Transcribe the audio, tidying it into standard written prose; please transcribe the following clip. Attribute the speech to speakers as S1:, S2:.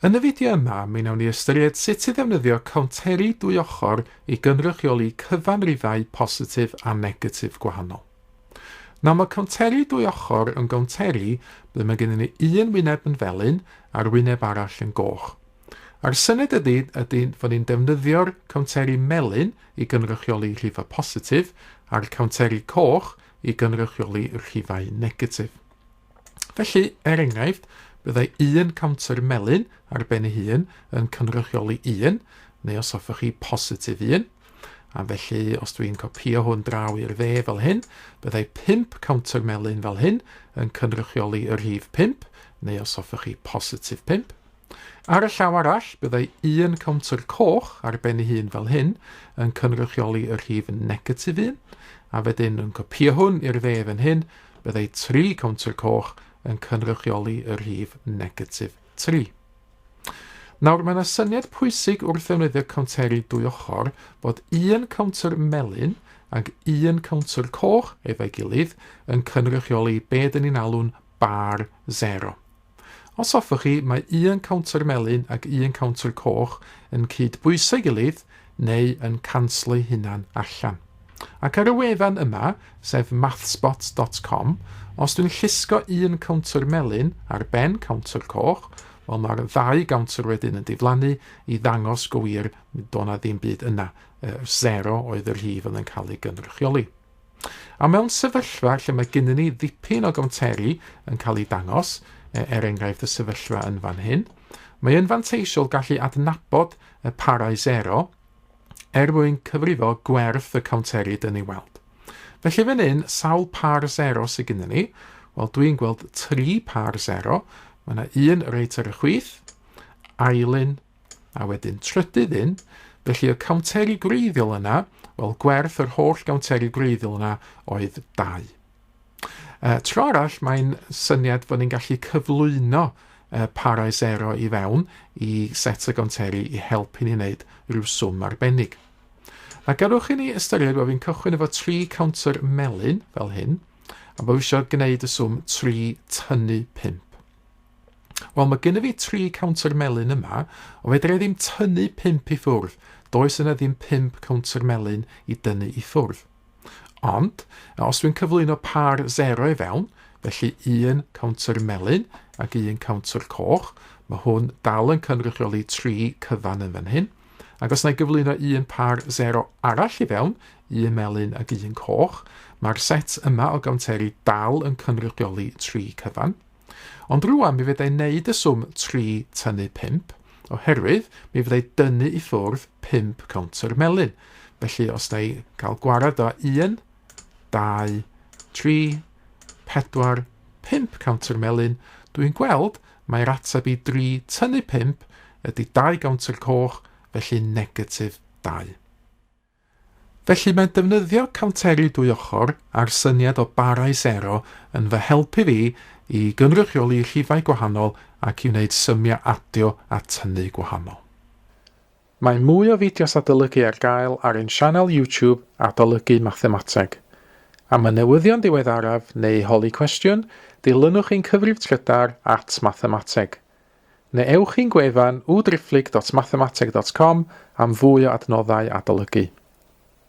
S1: Yn y fideo yma, mi wnawn ni ystyried sut i ddefnyddio cownteri dwy ochr i gynrychioli cyfanrifau positif a negatif gwahanol. Nawr mae cownteri dwy ochr yn gownteri ble mae gennym ni un wyneb yn felyn a'r wyneb arall yn goch. A'r syniad ydy, ydy fod ni'n defnyddio'r cownteri melyn i gynrychioli rhifau positif a'r cownteri coch i gynrychioli rhifau negatif. Felly, er enghraifft, byddai un cownter melyn ar ben ei hun yn cynrychioli 1, neu os hoffech chi positif 1. A felly, os dwi'n copio hwn draw i'r dde fel hyn, byddai 5 cownter melyn fel hyn yn cynrychioli y rhif 5, neu os hoffech chi positif 5. Ar y llaw arall, byddai un cownter coch ar ben ei hun fel hyn yn cynrychioli y rhif negatif 1, a wedyn yn copio hwn i'r dde fan hyn, byddai 3 cownter coch yn cynrychioli y rhif negatif 3. Nawr, mae yna syniad pwysig wrth ddefnyddio cownteri dwy ochr bod un cownter melyn ac un cownter coch efo'i gilydd yn cynrychioli be dyn ni'n alw'n bar sero. Os hoffech chi, mae un cownter melyn ac un cownter coch yn cyd-bwyso'i gilydd neu yn canslo'u hunan allan. Ac ar y wefan yma, sef mathspot.com, os dwi'n llusgo un cownter melyn ar ben cownter coch, wel mae'r ddau gownter wedyn yn diflannu i ddangos go wir do na ddim byd yna. Zero oedd y rhif oedd yn cael ei gynrychioli. A mewn sefyllfa lle mae gennym ni ddipyn o gownteri yn cael ei dangos, e, er enghraifft y sefyllfa yn fan hyn, mae yn fanteisiol gallu adnabod y parau sero er mwyn cyfrifo gwerth y cownteri dyn ni weld. Felly fan hyn, sawl par sero sydd gennym ni? Wel, dwi'n gweld tri par sero. Mae yna un reit ar y chwith, ail un a wedyn trydydd un, felly y cownteri gwreiddiol yna, wel gwerth yr holl gownteri gwreiddiol yna oedd 2. Tro arall, mae'n syniad fod ni'n gallu cyflwyno parau sero i fewn i set y gonteri i helpu ni wneud rhyw swm arbennig. A gadwch i ni ystyried bod fi'n cychwyn efo 3 cownter melyn fel hyn, a bod fi eisiau gwneud y swm 3 tynnu 5. Wel, mae gennym fi tri cownter melyn yma, ond fedra i ddim tynnu pump i ffwrdd. Does yna ddim pump cownter melyn i dynnu i ffwrdd. Ond, os dwi'n cyflwyno par zero i fewn, felly un cownter melyn ac un cownter coch, mae hwn dal yn cynrychioli tri cyfan yn fan hyn. Ac os na i gyflwyno un par zero arall i fewn, un melyn ac un coch, mae'r set yma o gownteri dal yn cynrychioli tri cyfan. Ond rwan mi fedrai wneud y swm 3 tynnu 5, oherwydd mi fyddai dynnu i ffwrdd 5 cownter melyn. Felly os na i gael gwared o 1, 2, 3, 4, 5 cownter melyn, dwi'n gweld mae'r ateb i 3 tynnu 5 ydy 2 gownter coch, felly negatif 2. Felly mae defnyddio cownteri dwy ochr a'r syniad o barau sero yn fy helpu fi i gynrychioli rhifau gwahanol ac i wneud symiau adio a tynnu gwahanol. Mae mwy o fideos adolygu ar gael ar ein sianel YouTube Adolygu Mathemateg. Am y newyddion diweddaraf neu holi cwestiwn, dilynwch ein cyfrif trydar at Mathemateg. Neu ewch i'n gwefan www.mathemateg.com am fwy o adnoddau adolygu.